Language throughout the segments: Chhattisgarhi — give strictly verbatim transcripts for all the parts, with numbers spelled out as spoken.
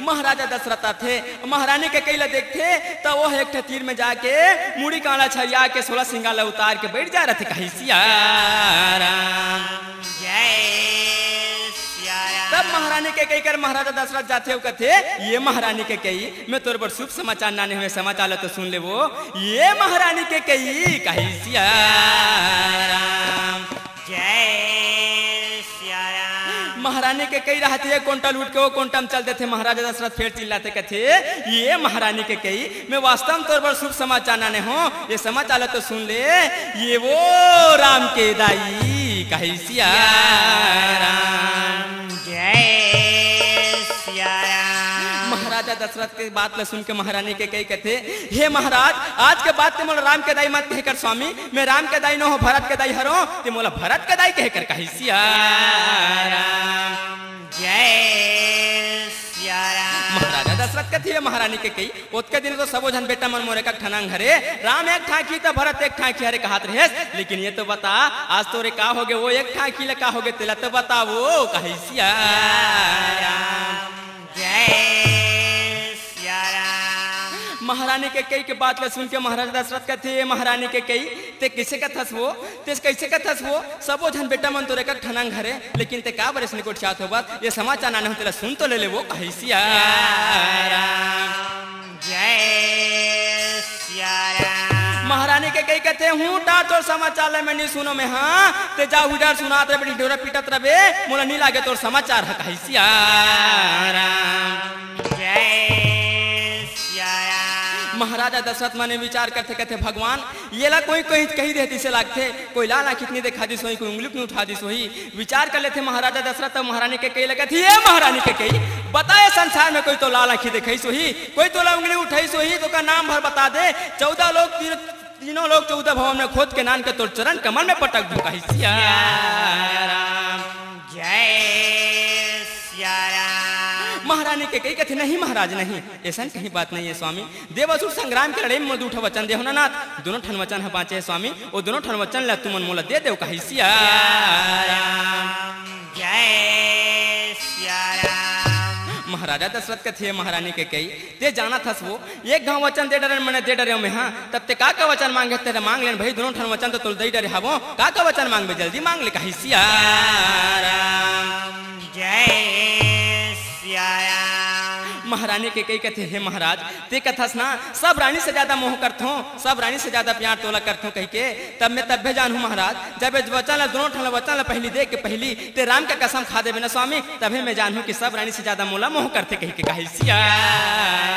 महाराजा दशरथ आथे, महारानी कैकई ला देखथे, त वो एक ठे तीर में जाके मुड़ी कांड़ा छरिया के सोलह सिंगार ला उतार के बैठ जा रथे, कहे सिया राम। जय सिया राम। तब महारानी कैकई कर महाराजा दशरथ जाथे अउ कथे, "ये महारानी कैकई, मैं तोर बर शुभ समाचार लाने हंव, समाचार ला तो सुन ले वो।" "ये महारानी कैकई," कहे सिया राम। जय सिया राम। महारानी कैकई रहत हे कोंटा लूट के, वो कोंटा में चल देथे महाराजा दशरथ, फेर चिल्लाथे कथे, "ये महारानी कैकई, मैं वास्तव में तोर बर शुभ समाचार लाने हंव, ये समाचार ला तो सुन ले।" "ये वो राम के दाई," कहे सिया राम। जय सिया राम। महाराजा दशरथ के बात ला सुन के महारानी कैकई कथे, "हे महाराज, आज के बाद ते मोला राम के दाई मत कहे कर स्वामी, मैं राम के दाई नोहंव, भरत के दाई हरंव, ते मोला भरत के दाई कहे कर," कहे सिया राम। जय सिया राम। महाराजा दशरथ कथे, "हे महारानी कैकई, ओतके दिन तो सबो झन बेटा मन मोर एक ठन अंग हरे, राम एक ठांकी त भरत एक ठांकी हरे कहत रहेस, लेकिन ये तो बता, आज तोरे का होगे, वो एक ठांकी ला का होगे, तेला तो बता वो," कहे सिया राम। जय सिया राम। महारानी कैकई के बात ला सुन के महाराजा दशरथ कथे, "महारानी कैकई, ते कइसे कथस वो? ते कइसे कथस वो? सबो झन बेटा मन तोर एक ठन अंग हरे, लेकिन ते काबर अइसने गोठियात हवस? ये समाचार लाने हंव, तेला सुन तो ले ले वो," कहे सिया राम। जय सिया राम। महारानी कैकई कथे, "हूं टा तोर समाचार ला मैं नइ सुनंव में, हां, ते जा उही डहर सुनात रबे, ढिंढोरा पीटत रबे, मोला नइ लागे तोर समाचार ह," कहे सिया राम। जय सिया राम। महाराजा दशरथ मने विचार करथे, कथे, "भगवान, येला कोई कहीं कही देहे तइसे लागथे, कोई लाल आंखी त नइ देखा दिस होही, कोई उंगली त नइ उठा दिस होही।" विचार कर लेथे महाराजा दशरथ अउ महारानी कैकई ला कथे, "हे महारानी कैकई, बता ये संसार में कोई तो लाल आंखी देखइस होही, कोई तोला उंगली उठइस होही, त ओकर नाम भर बता दे। चौदह लोग, तीन, तीनों लोग चौदह भवन में खोद के लान के तोर चरण कमल में पटक दूं," कहे सिया राम। जय सिया राम। महारानी कैकई कथे, "नहीं महाराज, नहीं, अइसन कहीं बात नइ हे स्वामी। देव असुर संग्राम के लड़ई में मोला दू ठो वचन दे हव ना नाथ, दूनों ठन वचन ह बांचे हे स्वामी, वो दूनों ठन वचन ला तुमन मोला दे देव," कहे सिया राम। जय सिया राम। महाराजा दशरथ कथे, "हे महारानी कैकई, ते जानत हस वो, एक घांव वचन दे डरेन, मने दे डरेंव में, हां, तब ते का का वचन मांगे, तेला मांग लेन भई, दूनों ठन वचन तो तोला दे डरे हवंव, का का वचन मांगबे, जल्दी मांग ले," कहे सिया राम। जय सिया राम। महारानी कैकई कथे, "हे महाराज, ते कथस ना, सब रानी से ज्यादा मोह करथंव, सब रानी से ज्यादा प्यार तोला करथंव," कहिके, तब मैं तभे जानहूं महाराज, जब ये वचन ला, दूनों ठन ला वचन ला पहिली दे के पहिली ते राम के कसम खा देबे ना स्वामी, तभे मैं जानहूं कि सब रानी से ज्यादा मोला मोह करथे कहिके, कहे सिया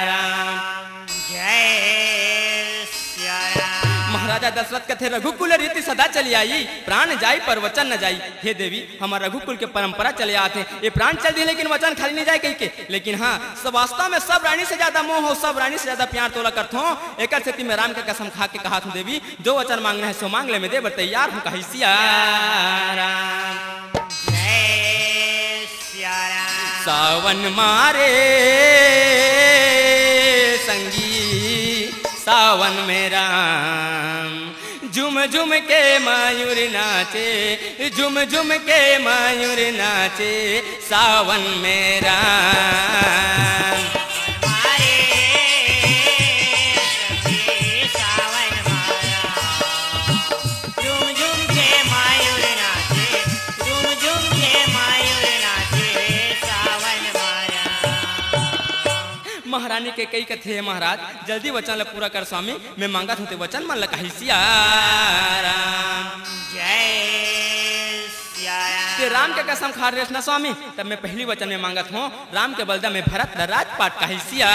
राम। जय सिया राम। महाराजा दशरथ कथे, "रघुकुल रीति सदा चली आई, प्राण जाई पर वचन न जाई।" हे देवी, हमर रघुकुल के परंपरा चले आत हे, ये प्राण चल दिही लेकिन वचन खाली नइ जाय कहिके। लेकिन हां, सब वास्तव में सब रानी से ज्यादा मोह हो, सब रानी से ज्यादा प्यार तोला करथंव। एकर सेती मैं राम के कसम खा के कहत हंव देवी, जो वचन मांगना हे सो मांग ले, मैं दे बर तैयार हंव, कहे सिया राम। जय सिया राम। सावन मारे संगी, सावन में राम, झुम झुम के मयूर नाचे, झुम झुम के मयूर नाचे, सावन में राम। मारे संगी सावन मारा, झुम झुम के मयूर नाचे, झुम झुम के मयूर नाचे, सावन मारा। महारानी कैकई कथे, "हे महाराज, जल्दी वचन ला पूरा कर स्वामी, मैं मांगत हंव ते वचन मन ला," कहे सिया राम। जय सिया राम। ते राम के कसम खा डरेस ना स्वामी, तब मैं पहिली वचन में मांगत हंव, राम के बलदा में भरत ला राजपाट, कहे सिया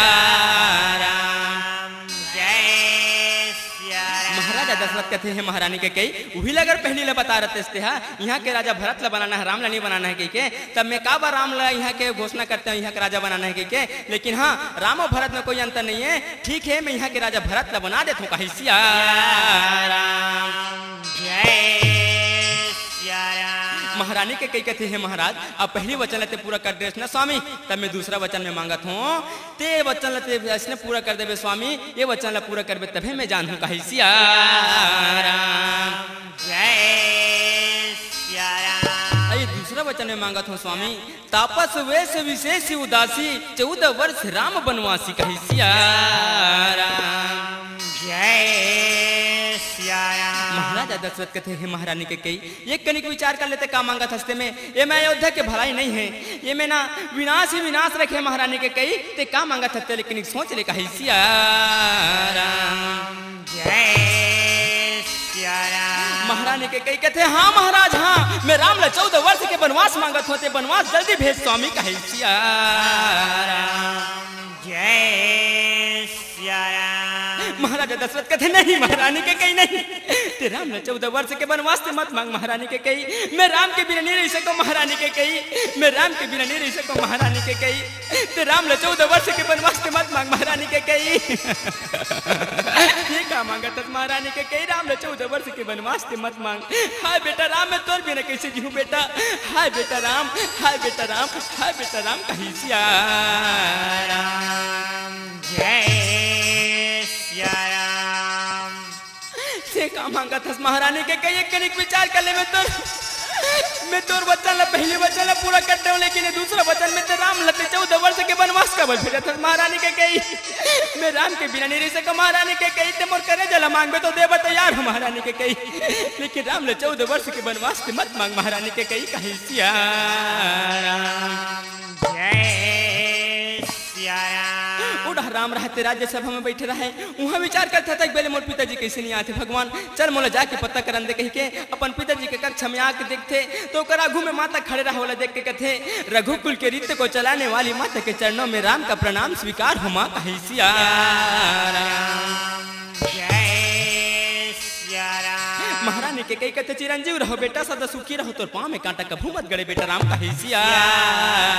राम। जय सिया राम। महाराजा दशरथ कथे, "हे महारानी कैकई, उही ला अगर पहिली ला बता रहतेस ते हा, इहां के राजा भरत ला बनाना हे, राम ला नइ बनाना हे कहिके, तब मैं काबर राम ला इहां के घोषणा करतेंव, इहां के राजा बनाना हे कहिके? लेकिन हां, राम अउ भरत में कोई अंतर नइ हे। ठीक हे, मैं इहां के राजा भरत ला बना देथंव," कहे सिया राम। जय सिया राम। महारानी कैकई कथे, "हे महाराज, अब पहिली वचन ला ते पूरा कर डरेस ना स्वामी, तब मैं दूसरा वचन में मांगत हंव, ते वचन ला ते अइसने पूरा कर देबे स्वामी, ये वचन ला पूरा करबे तभे मैं जानहूं," कहे सिया राम। जय सिया राम। अरे दूसरा वचन मैं मांगत हूँ स्वामी, तापस वेश विशेष उदासी, चौदह वर्ष राम बनवासी कहे सिया राम। जय सिया राम। महाराजा दशरथ कथे, हे महारानी कैकई, एक कनिक विचार कर ले ते का मांगत हस ते में, ये में अयोध्या के भलाई नहीं है, ये में ना विनाश ही विनाश रखे महारानी कैकई, ते का मांगत हस ते, लेकिन एक सोच ले कहे सिया राम। जय सिया राम। महारानी कैकई कथे, हाँ महाराज, हाँ, मैं राम ला चौदह वर्ष के बनवास मांगत हों ते बनवास जल्दी भेज स्वामी कहे सिया राम। जय सिया राम। महाराजा दशरथ कथे, नहीं महारानी कैकई नहीं, ते राम ला चौदह वर्ष के बनवास ते मत मांग महारानी कैकई, मैं राम के बिना नहीं रह सको महारानी कैकई, मैं राम के बिना नहीं रह सको महारानी कैकई, ते राम ला चौदह वर्ष के बनवास ते मत मांग महारानी कैकई। ये का मांगत हस महारानी कैकई, राम ला चौदह वर्ष के बनवास ते मत मांग। हाय बेटा राम, मैं तोर बिना कैसे जीहूं बेटा, हाय बेटा राम, हाय बेटा राम, हाय बेटा राम कहे सिया राम। जय सिया राम। ते का मांगत हस महारानी कैकई, एक कनिक विचार कर ले, मैं तोर, मैं तोर वचन ला, पहले वचन ला पूरा कर देंव, लेकिन ये दूसरा वचन में ते राम ला ते चौदह वर्ष के बनवास काबर भेजत हस महारानी कैकई, मैं राम के बिना नहीं रह सको महारानी कैकई, ते मोर करेजा ला मांगबे तो देबर तैयार हों महारानी कैकई, लेकिन राम ला चौदह वर्ष के बनवास ते मत मांग महारानी कैकई कहे सिया राम। जय सिया राम। उड़ा राम रहते राज्यसभा में बैठे रहे, उहाँ विचार करत हस ते बेले मोर पिताजी कैसे नहीं आथे भगवान, चल मोला जाके पता करन दे कहिके अपन पिताजी के कक्ष में आके देखथे, तो ओकर आगू में माता खड़े रहे, ओला देख के कथे, रघुकुल के रीत को चलाने वाली माता के चरणों में राम का प्रणाम स्वीकार हो माँ कहे सिया राम। जय सिया राम। महारानी कैकई कथे, चिरंजीव रहो बेटा, सदा सुखी रहो, तोर पाँव में कांटा कभू मत गड़े बेटा राम कहे सिया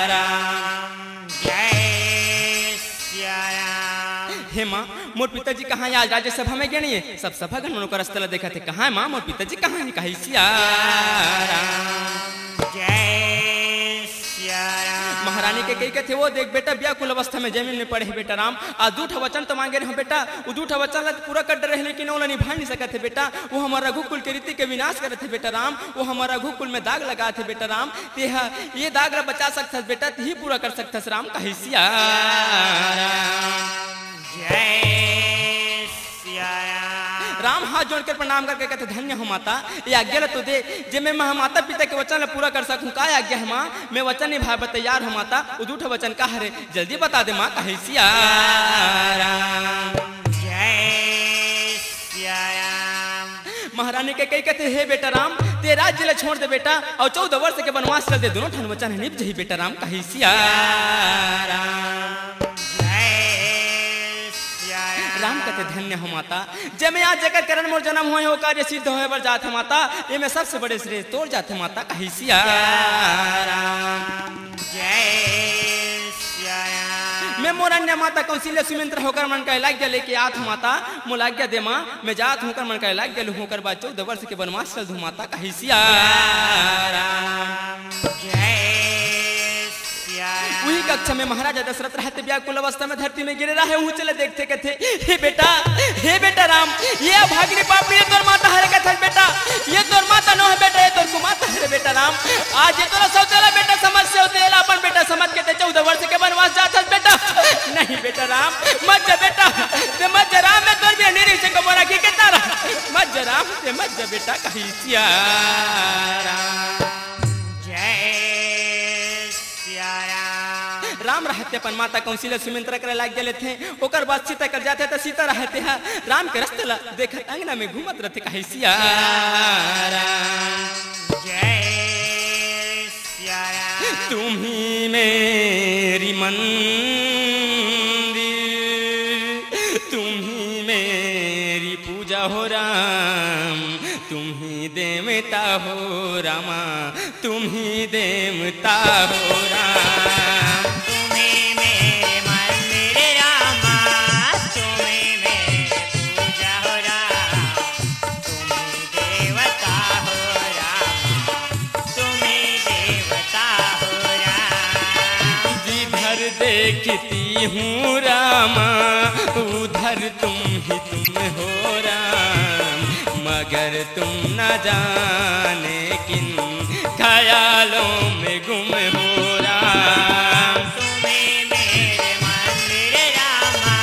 राम। जय सिया राम। हे माँ, मोर पिताजी कहाँ हे? आज राज्यसभा में गे नहीं हे। सब सभागण मन ओकर रस्ता ला देखत हे, कहाँ हे माँ, मोर पिताजी कहाँ हे? कहे सिया राम। जय सिया राम। महारानी कैकई कथे, वो देख बेटा, व्याकुल अवस्था में जमीन में पड़े हे बेटा राम। आज दू ठा वचन तो मांगे रहेंव बेटा, वो दू ठा वचन ला पूरा कर डरे हे, लेकिन ओला निभा नहीं सकत हे बेटा। वो हमर रघुकुल के रीति के विनाश करत हे बेटा राम, वो हमर रघुकुल में दाग लगात हे बेटा राम। तेहा ये दाग ला बचा सकथस बेटा, तिही पूरा कर सकथस राम कहे सिया राम। जय सिया राम। राम हाथ जोड़ के प्रणाम करके कथे, धन्य हो माता, ये आज्ञा ला तो दे, जे मैं माता पिता के वचन ला पूरा कर सकूं। का आज्ञा हे माँ? मैं वचन निभाए बर तैयार हों माता। वो दू ठा वचन का हरे, जल्दी बता दे माँ कहे सिया राम। जय सिया राम। महारानी कैकई कथे, हे बेटा राम, ते राज्य ला छोड़ दे बेटा, अउ चौदह वर्ष के बनवास चल दे, दूनों ठन वचन निभ जही बेटा राम कहे सिया राम। जय सिया राम। राम कथे, धन्य हो माता, जे मैं आज जेकर कारण मोर जन्म होय हे, वो कार्य सिद्ध होय बर जात हे माता, ये में सबसे बड़े श्रेय तोर जात हे माता कहे सिया राम। जय सिया राम। मैं मोर अन्य माता कौशल्या सुमित्रा होकर मन का आज्ञा लेके आत हों माता, मोला आज्ञा दे माँ, मैं जात हों ओकर मन का आज्ञा लूँ, ओकर बाद चौदह वर्ष के बनवास चल दूँ माता कहे सिया राम। जय सिया राम। उही कक्ष में महाराजा दशरथ रहते व्याकुल अवस्था में धरती में गिरे रहे, ऊँचे ले देखते कथे, हे बेटा, हे बेटा राम, ये अभागिनी पापिनी तोर माता हरे कथस बेटा, ये तोर माता नो हे बेटा, ये तोर कुमाता हरे बेटा राम। आज ये तोला सौतेला बेटा समझ से होते, एला अपन बेटा समझ के ते चौदह वर्ष के बनवास जात हस बेटा। नहीं बेटा राम, मत जा बेटा, ते मत जा राम, मैं तोर बिना नहीं रह सकूं, मोर आँखी के तारा। मत जा राम, ते मत जा बेटा, कहे सिया राम। जय सिया राम। राम रहते अपन माता कौशल्या सुमित्रा करा आज्ञा लेथे, ओकर बाद सीता कर जाथे, त सीता रहते ह राम के रस्ता ला देखत अंगना में घूमत रहथे, कहे सिया राम। जय सिया राम। तुम्ही मेरी मंदिर, तुम्ही मेरी पूजा हो राम, तुम्ही देवता हो रामा, तुम्ही देवता हो राम। तुम्ही मेरे मंदिर रामा, तुम्ही मेरी पूजा हो राम, तुम्ही देवता हो राम, तुम्ही देवता हो राम। जिधर देखती हूँ रामा, उधर तुम ही तुम हो राम, मगर तुम न जाने किन ख्यालों में गुम हो राम। तुम्हें मेरे मंदिर रामा,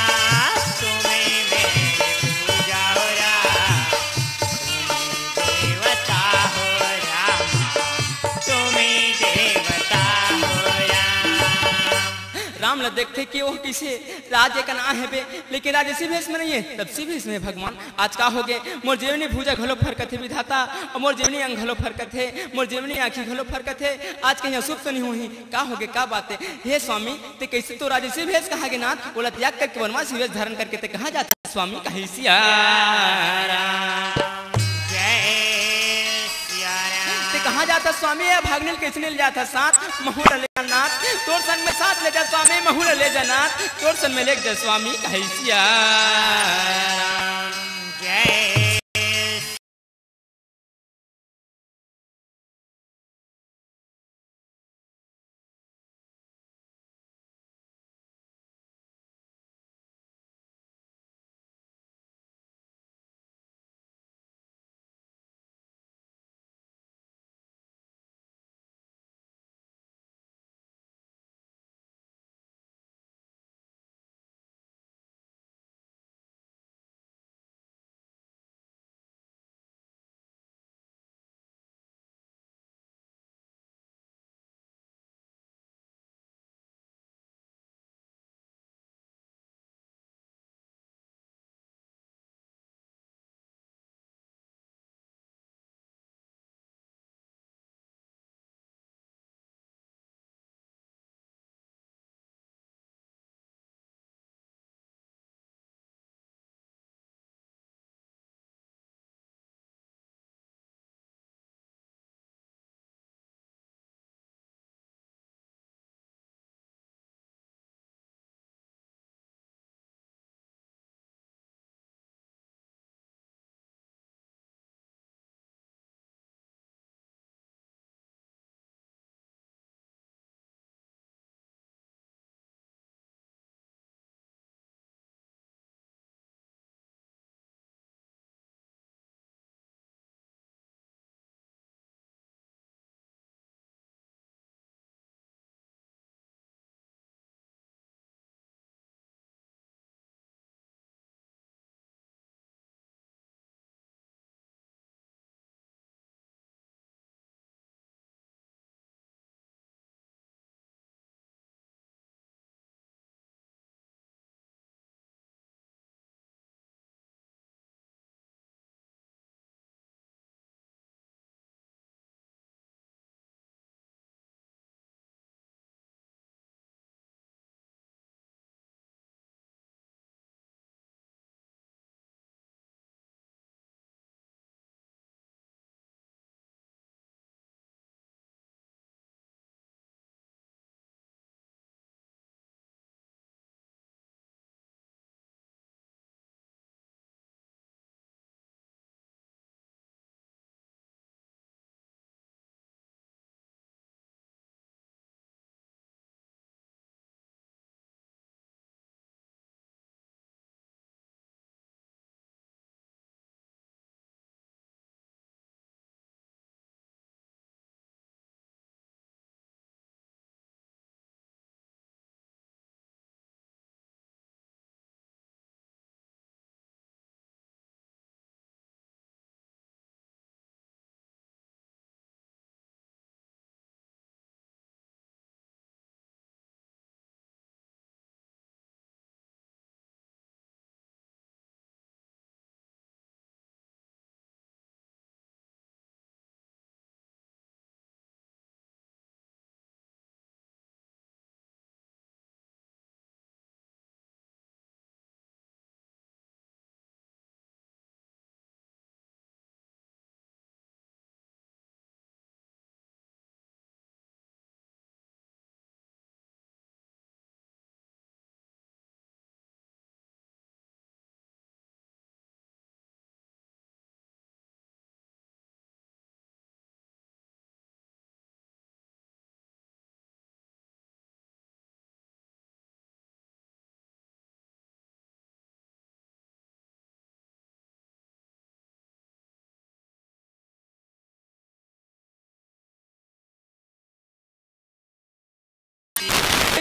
तुम्हें मेरे पूजा हो राम, तुम्हें देवता हो रामा, तुम्हें देवता हो राम। राम ल देखथे कि ओह कइसे राजे कन आए हवे, लेकिन राजे से भेष में नहीं है, तब से भेष में भगवान। आज का होगे, मोर जेवनी भुजा घलो फरकत हे विधाता, अउ मोर जेवनी अंग घलो फरकत हे, मोर जेवनी आँखी घलो फरकत हे। आज कहीं अशुभ तो नहीं होही? का होगे, का बात हे? हे स्वामी, ते कइसे तो राजे से भेष कहा गे नाथ, ओला त्याग करके वनवासी भेष धारण करके ते कहाँ जात हस स्वामी? कहे सिया राम। जय सिया राम। ते कहाँ जात हस स्वामी? ए भागनी ल कइसे नइ ले जात हस साथ? महूँ ल ले जा नाथ, तोर संग में साथ ले जा स्वामी, महूँ ल ले जा नाथ, तोर संग में ले जा स्वामी, कहे सिया राम। जय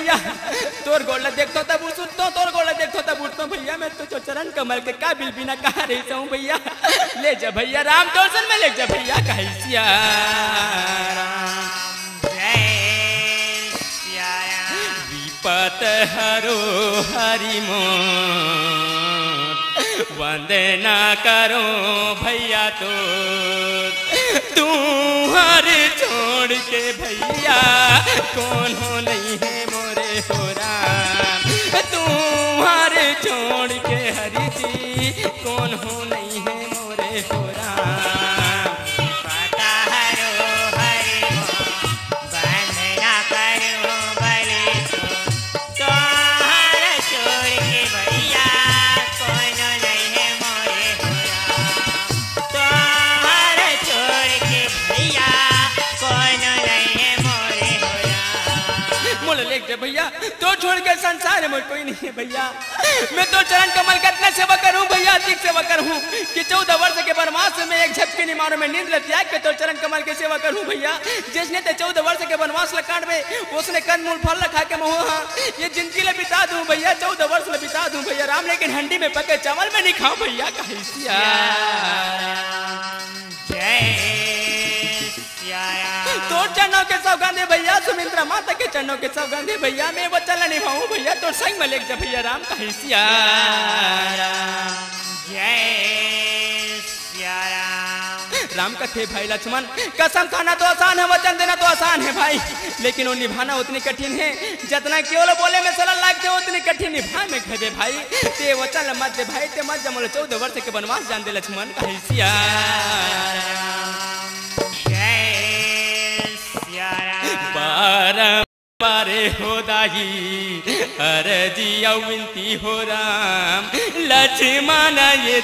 भैया, तोर गोड़ ला देखथों तब उठ सुतथों, तोर गोड़ ला देखथों तब उठथों भैया, मैं तो चरण कमल के काबिल भी ना कहाँ रहिस हूँ भैया। ले जा भैया राम दर्शन में ले जा भैया, कहे सिया राम। जय सिया राम। विपत हरो हरि मोर, वंदना करो भैया तो, तुम्हारे छोड़ के भैया कोनो नहीं है मोरे हो राम, तुम्हारे छोड़ के हरि जी कोनो नहीं है मोरे हो राम। पता हरो हरि मोर, वंदना करो बले तो, तोहर छोड़ के भैया कोनो नहीं है मोरे हो राम। तोहर छोड़ के भैया कोनो नहीं है मोरे हो राम। मोला लेग जा भैया, तोर छोड़ के संसार में कोई नहीं है भैया। मैं तोर चरण कमल के अतना सेवा करूं भैया, अधिक सेवा करूं कि चौदह वर्ष के वनवास में एक झपकी निमारो में नींद ल त्याग के तोर चरण कमल के सेवा करूं भैया। जइसने तैं चौदह वर्ष के वनवास ल काटबे, ओसने कंदमूल फल ल खा के महूं हा ये जिंदगी ल बिता दूं भैया, चौदह वर्ष ल बिता दूं भैया राम, लेकिन हंडी में पके चावल मैं नहीं खाऊं भैया, कहे सिया राम। जय सिया राम। तोर चरणों के सौगंध हे भैया, सुमित्रा माता के चरणों के सौगंध हे भैया, मैं वचन ल निभाऊं भैया, तोर संग में लेग जा भैया राम, कहे सिया राम। जय सिया राम। राम कथे भाई लक्ष्मण, कसम खाना तो आसान है, वचन देना तो आसान है भाई, लेकिन वो निभाना उतनी कठिन है, जतना केवल बोले में सरल लागथे, उतनी कठिन निभाए में घबे भाई। तैं वचन ल मत दे भाई, तैं मत जा मोला चौदह वर्ष के वनवास जान दे लक्ष्मण, कहे सिया राम। जय सिया राम। बारंबार हो दाई, अरजी अउ विनती हो राम, लक्ष्मण ये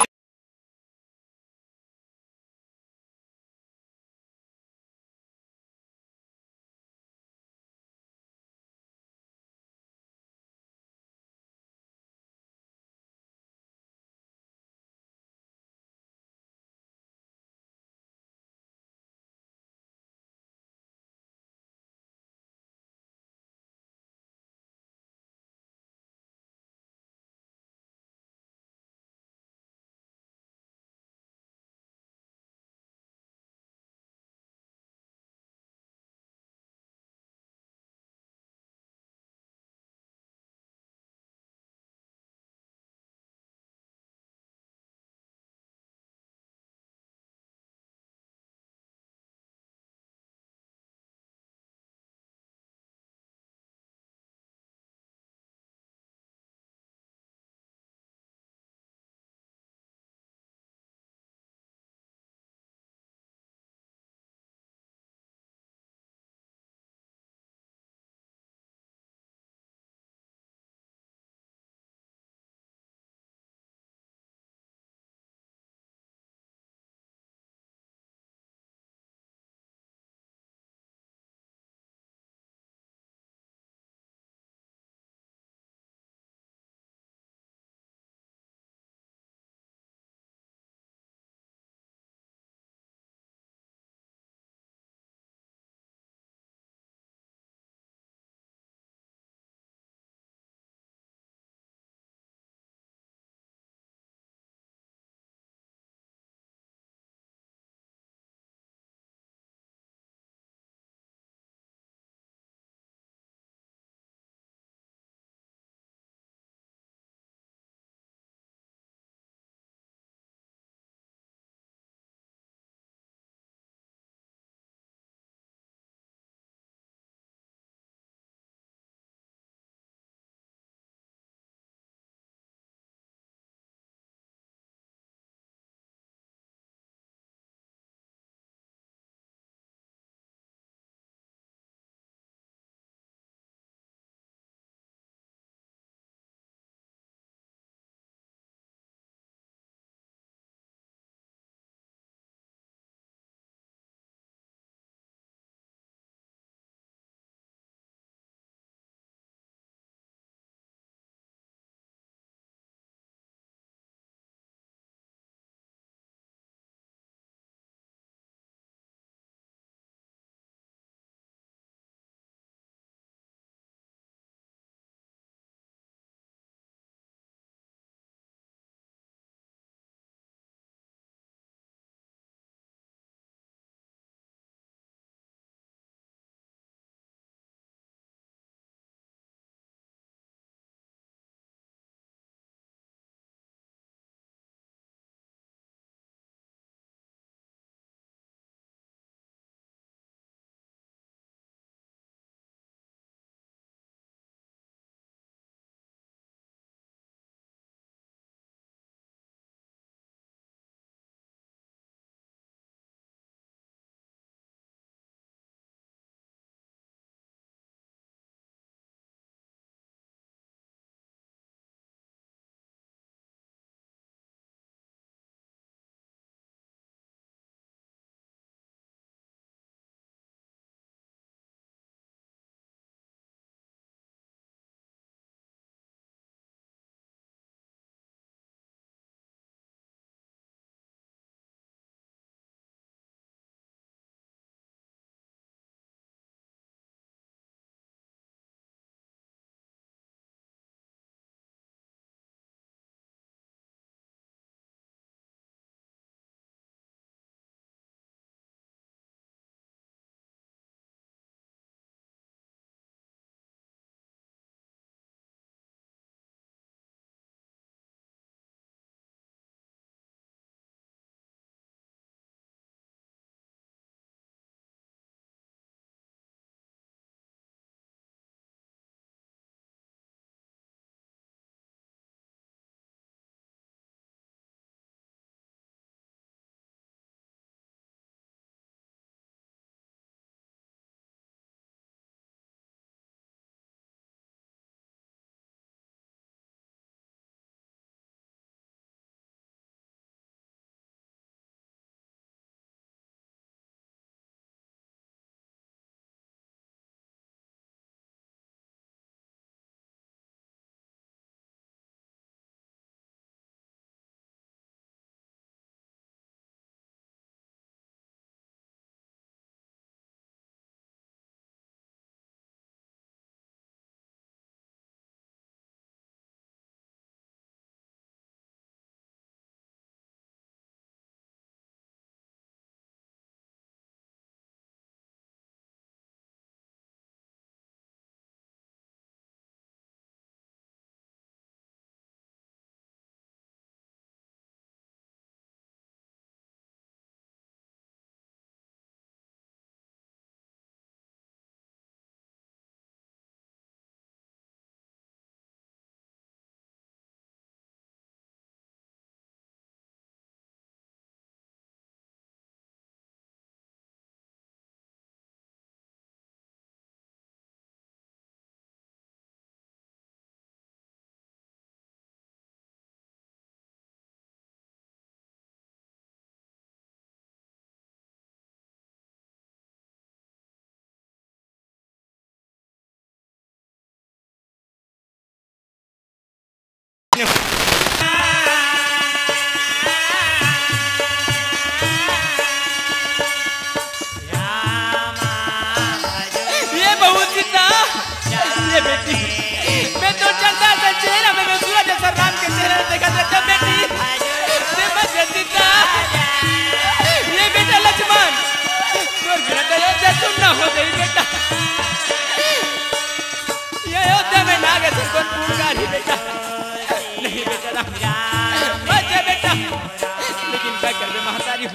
ये बहू सीता, ये बेटी, मैं तो चंदा सा चेहरा में, मैं सूरज जैसा राम के चेहरा में देखा था। बेटी, ये मत जा सीता, ये बेटा लक्ष्मण, तोर बिना तो अयोध्या सुन्ना हो जाई बेटा। ये अयोध्या में ना गए तो कौन पूर्ण कारी बेटा? नहीं बेटा राम, बच जा बेटा। लेकिन का करबे महतारी,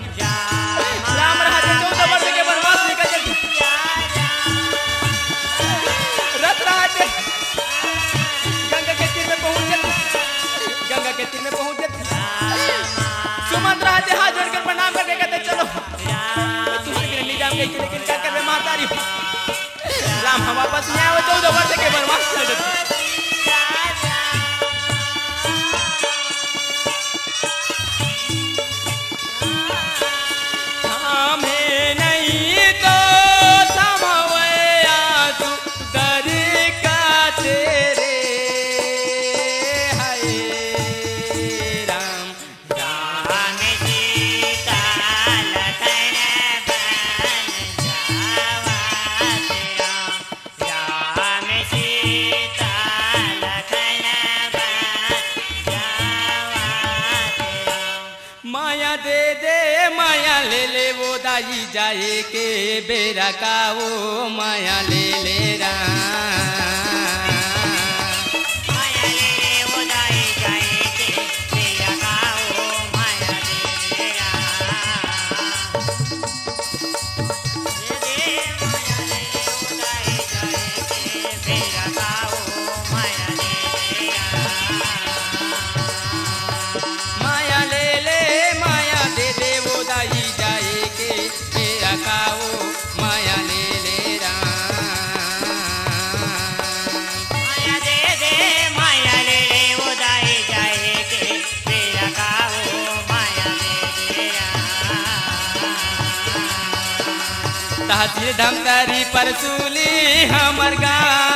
राम रहा तो चौदह वर्ष के वनवास निकल जाती। रथ रहा थे, गंगा के तीर में पहुंच जाती, गंगा के तीर में पहुंच जाती। सुमंत रहा थे, हाथ जोड़कर प्रणाम करके कहते, "चलो, तुमसे बिना नहीं जाऊंगा, लेकिन का करबे महतारी।" राम ह वापस नहीं आवे, चौदह वर्ष के वनवास चल रहे। थामे नहीं तो थमवय आंसू दरिका तेरे, हाय राम। राम सीता लखन बन जावत राम। राम सीता लखन बन जावत राम। माया दे दे, माया ले ले वो दाई, जाए के बेरा का वो माया ले ले राम। माया ले ले वो दाई, जाए के बेरा का वो माया ले ले राम। दे दे माया ले ले वो दाई, जाए के बेरा का वो माया ले ले राम। माया ले ले, माया दे दे वो दाई, जाए के बेरा का वो माया ले ले राम। माया दे दे, माया ले ले वो दाई, जाए के बेरा का वो माया ले ले राम। तहसील धमतरी परसूली हमर गाँव,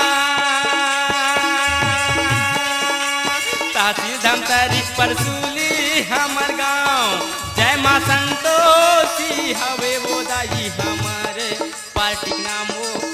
तहसील धमतरी परसूली हमर गाँव। जय माँ संतोषी हवे वो दाई हमर पार्टी के नाम वो